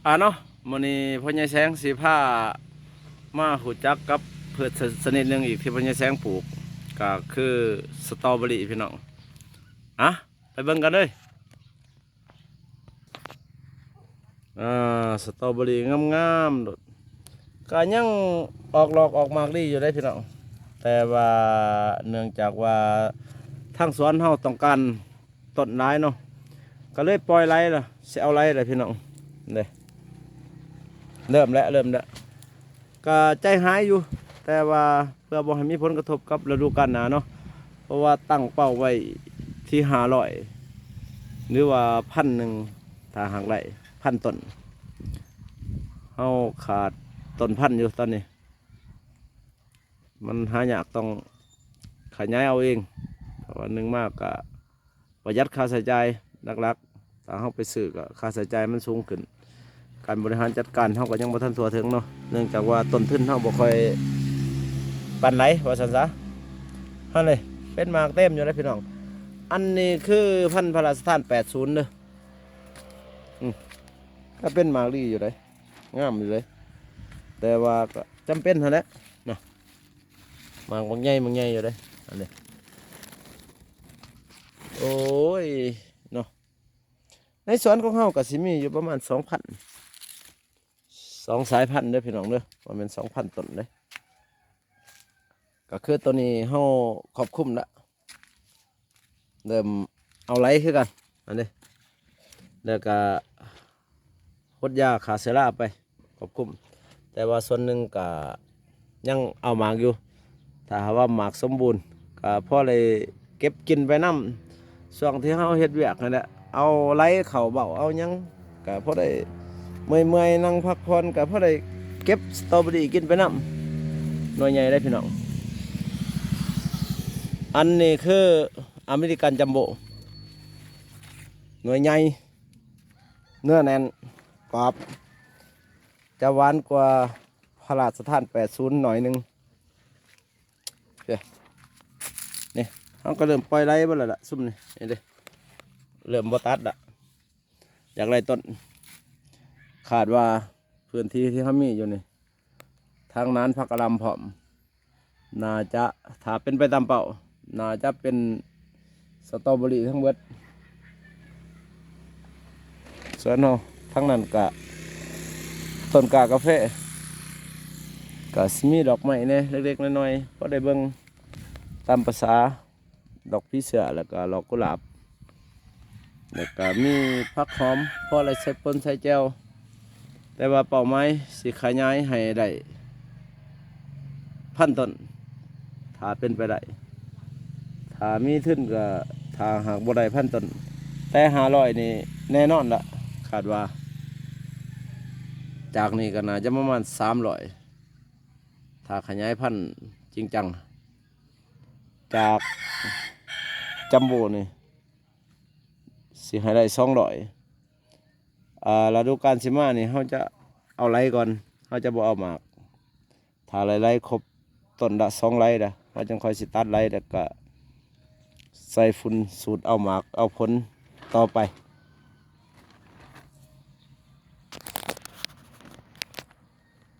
ອ່າເນາະ ມື້ນີ້ພໍ່ໃຫຍ່ແສງຊິພາມາຮູ້ຈັກກັບພືດຊະ ຊະນິດໜຶ່ງອີກທີ່ພໍ່ໃຫຍ່ແສງປູກ ກໍຄືສະຕໍເບີຣີພີ່ນ້ອງ. ອ່ະ ໄປເບິ່ງກັນເລີຍ. ອ່າ ສະຕໍເບີຣີງາມໆໂລດ ກໍຍັງອອກດອກອອກໝາກດີຢູ່ເດ້ພີ່ນ້ອງ, ແຕ່ວ່າເນື່ອງຈາກວ່າທາງສວນເຮົາຕ້ອງການ ຕົ້ນຫຼາຍເນາະ ກໍເລີຍປ່ອຍໄຫຼລະ ຊິເອົາໄຫຼລະພີ່ນ້ອງເດ້. ເລີ່ມແລ້ວ ເລີ່ມແລ້ວ ກໍໃຈຫາຍຢູ່ ແຕ່ວ່າເພື່ອບໍ່ໃຫ້ມີຜົນກະທົບກັບລະດູການໜ້າເນາະ ເພາະວ່າຕັ້ງເປົ້າໄວ້ທີ່ຫ້າຮ້ອຍ ຫຼືວ່າພັນໜຶ່ງ ຖ້າຫາກໄດ້ພັນຕົ້ນ. ເຮົາຂາດຕົ້ນພັນຢູ່ຕອນນີ້ ມັນຫາຍາກ ຕ້ອງຂະຫຍາຍເອົາເອງ ເພາະວ່າໜຶ່ງມາກະປະຢັດຄ່າໃຊ້ຈ່າຍຫຼັກໆ ຖ້າເຮົາໄປຊື້ກໍຄ່າໃຊ້ຈ່າຍມັນສູງຂຶ້ນ, ການບໍລິຫານຈັດການເຮົາກໍຍັງບໍ່ທັນທົ່ວເຖິງເນາະ ເນື່ອງຈາກວ່າຕົ້ນທຶນເຮົາບໍ່ຄ່ອຍປານໃດວ່າຊັ້ນຊະ. ຫັ້ນເດ້ ເປັນໝາກເຕັມຢູ່ເດ້ພີ່ນ້ອງ. ອັນນີ້ຄືພັນພະລາຊະທານແປດສູນເດີ ອືມ ກໍເປັນໝາກດີຢູ່ເດ້ ງາມຢູ່ເດ້ ແຕ່ວ່າກໍຈຳເປັນຫັ້ນແຫຼະເນາະ. ໝາກບັກໃຫຍ່ ບັກໃຫຍ່ຢູ່ເດ້ ອັນນີ້ ໂອ້ຍເນາະ. ໃນສວນຂອງເຮົາກໍຊິມີຢູ່ປະມານສອງພັນ ສອງສາຍພັນເດີພີ່ນ້ອງເດີ ປະມານສອງພັນຕົ້ນເດ້. ກໍຄືໂຕນີ້ເຮົາຄອບຄຸມລະ ເລີ່ມເອົາໄຫຼຄືກັນ ອັນນີ້ ແລ້ວກໍຫົດຢາຂ້າເຊື້ອລາໄປຄອບຄຸມ, ແຕ່ວ່າສ່ວນໜຶ່ງກໍຍັງເອົາໝາກຢູ່. ຖ້າຫາກວ່າໝາກສົມບູນ ກໍພໍໄດ້ເກັບກິນໄປນຳ ຊ່ວງທີ່ເຮົາເຮັດວຽກຫັ້ນແຫຼະ ເອົາໄຫຼເຂົ້າເບົ້າເອົາຫຍັງ ກໍພໍໄດ້ເມື່ອຍໆ ນັ່ງພັກຜ່ອນ ກໍພໍໄດ້ເກັບສະຕໍເບີຣີກິນໄປນຳ. ໜ່ວຍໃຫຍ່ເດ້ພີ່ນ້ອງ. ອັນນີ້ຄືອາເມລິກັນຈັມໂບ້ ໜ່ວຍໃຫຍ່ ເນື້ອແໜ້ນ ກອບ ຈະຫວານກວ່າພະລາຊະທານແປດສູນໜ້ອຍໜຶ່ງ. ນີ້ ເຮົາກໍເລີ່ມປ່ອຍໄຫຼເບິດແລ້ວລະ ຊຸມນີ້ ນີ້ເດ້ ເລີ່ມບໍ່ຕັດລະ ຢາກໄດ້ຕົ້ນ. ຄາດວ່າພື້ນທີ່ທີ່ເຮົາມີຢູ່ນີ້ ທັງນານຜັກກະຫຼ່ຳພ້ອມ ໜ້າຈະ ຖ້າເປັນໄປຕາມເປົ້າ ໜ້າຈະເປັນສະຕໍເບີຣີທັງເບິດ. ສວນເຮົາທາງນັ້ນກະຕົ້ນກ້າກາເຟ ກະຊິມີດອກໄມ້ແດ່ເລັກໆນ້ອຍໆ ພໍໄດ້ເບິ່ງຕາມປະສາ ດອກຜີເສືອ ແລ້ວກະດອກກຸຫຼາບ ແລ້ວກະມີຜັກຫອມ ພໍໄດ້ໃສ່ປົ່ນໃສ່ແຈ່ວ. ແຕ່ວ່າເປົ້າໝາຍຊິຂະຫຍາຍໃຫ້ໄດ້ພັນຕົ້ນ ຖ້າເປັນໄປໄດ້ ຖ້າມີທຶນກໍ ຖ້າຫາກບໍ່ໄດ້ພັນຕົ້ນ ແຕ່ຫ້າຮ້ອຍນີ້ແນ່ນອນລະ ຄາດວ່າ ຈາກນີ້ກໍໜ້າຈະປະມານສາມຮ້ອຍ ຖ້າຂະຫຍາຍພັນຈິງຈັງ. ຈາກຈັມໂບ້ນີ້ ຊິໃຫ້ໄດ້ສອງຮ້ອຍ ອ່າ ລະດູການຊິມານີ້ ເຮົາຈະເອົາໄຫຼກ່ອນ ເຮົາຈະບໍ່ເອົາໝາກ. ຖ້າໄຫຼໆຄົບຕົ້ນລະສອງໄຫຼລະ ເຮົາຈຶ່ງຄ່ອຍຊິຕັດໄຫຼ ແລ້ວກະໃສ່ຝຸ່ນສູດເອົາໝາກເອົາຜົນຕໍ່ໄປ.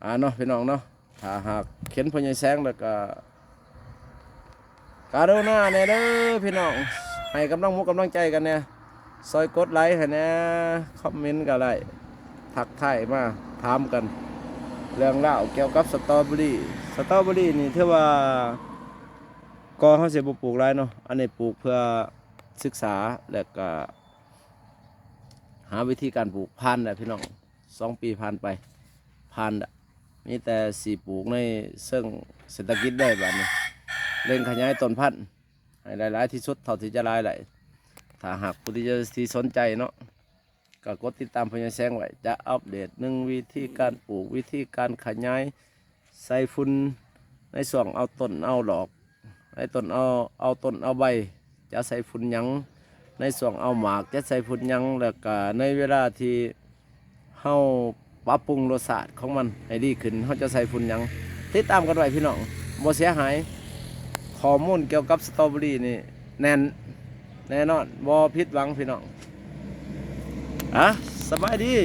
ອ່າເນາະ ພີ່ນ້ອງເນາະ ຖ້າຫາກເຫັນພໍ່ໃຫຍ່ແສງແລ້ວກໍ ກະລຸນາແດ່ເດີພີ່ນ້ອງ ໃຫ້ກຳລັງມຸກກຳລັງໃຈກັນແດ່ ຊ່ອຍກົດໄລໃຫ້ແດ່ ຄອມເມັນກໍໄດ້ ທັກທາຍມາຖາມກັນ ເລື່ອງລາວກ່ຽວກັບສະຕໍເບີຣີ. ສະຕໍເບີຣີນີ້ຖືວ່າ ກໍເຮົາຊິບໍ່ປູກຫຼາຍເນາະ ອັນນີ້ປູກເພື່ອສຶກສາ ແລ້ວກະຫາວິທີການປູກ. ຜ່ານແລ້ວພີ່ນ້ອງ ສອງປີຜ່ານໄປ ຜ່ານລະ ມີແຕ່ຊິປູກໃນເຊີງເສດຖະກິດເລີຍບາດນີ້ ເລັ່ງຂະຫຍາຍຕົ້ນພັນໃຫ້ຫຼາຍໆທີ່ສຸດເທົ່າທີ່ຈະຫຼາຍໄດ້. ຖ້າຫາກຜູ້ທີ່ຈະ ທີ່ສົນໃຈເນາະ ກໍກົດຕິດຕາມພໍ່ໃຫຍ່ແສງໄວ້ ຈະອັບເດດ ໜຶ່ງ ວິທີການປູກ ວິທີການຂະຫຍາຍ ໃສ່ຝຸ່ນໃນຊ່ວງເອົາຕົ້ນເອົາດອກ ໃນຕົ້ນເອົາ ເອົາຕົ້ນເອົາໃບ ຈະໃສ່ຝຸ່ນຫຍັງ ໃນຊ່ວງເອົາໝາກຈະໃສ່ຝຸ່ນຫຍັງ ແລ້ວກະໃນເວລາທີ່ເຮົາປັບປຸງລົດຊາດຂອງມັນໃຫ້ດີຂຶ້ນ ເຮົາຈະໃສ່ຝຸ່ນຫຍັງ ຕິດຕາມກັນໄວ້ພີ່ນ້ອງ ບໍ່ເສຍຫາຍ. ຂໍ້ມູນກ່ຽວກັບສະຕໍເບີຣີນີ້ແໜ້ນແນ່ນອນ ບໍ່ຜິດຫວັງພີ່ນ້ອງ. ອ່ະ ສະບາຍດີ.